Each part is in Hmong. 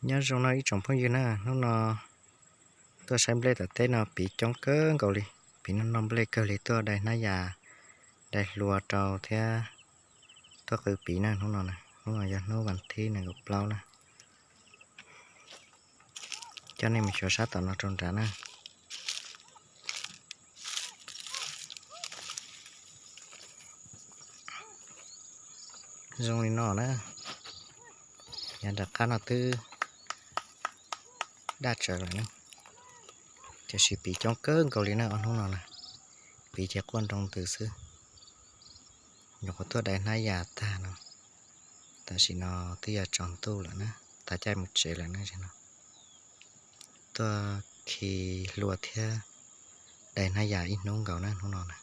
Nyob zoo no ib tsoom phooj ywg na, hnub no tuaj saib nplej tom teb no piv coob kawg nkaus li, piv noj noj nplej kawg li, tuaj dai hnab yas dai hlua rau thiab tuaj qw piv na hnub no. Hnub no yog hnub vas thib nees nkaum plaub na. Coj nej mus xyuas sab tom no rau nrad na. Zoo li no na, yav nram qab no twb daj tsawv lawm na, tiam sis piv coob kawg nkaus li na ob hnub no na, piv ces quaj nroo ntws xwb. Nyuam qhuav tuaj dai hnab yas tag no, tam sim no twb yog tsaus ntuj lawm na, tas caij mus tsev lawm na no. Tuaj khi hlua thiab dai hnab yas ib hnub nkaus na hnub no na.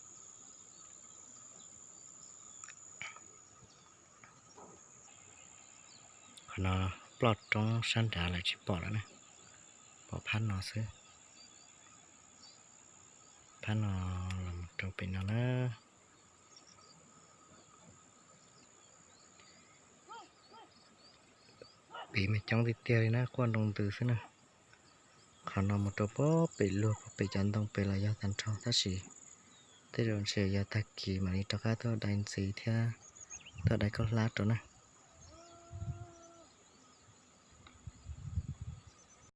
Qhov no ploj roob sab nrad lawm tsis pom lawm na, pom phab no xwb. Phab no los rau pem no na. Piv mas coob tiag tiag li na, quaj nroo ntws xwb na. Qhov no mus rau pem luag pem cov ntoo pem los yog tag nrho tab sis tej zaum ntshe yog tag kis mam li rov qab tuaj dai ntxiv thiab tuaj dai khaub hlab rau na.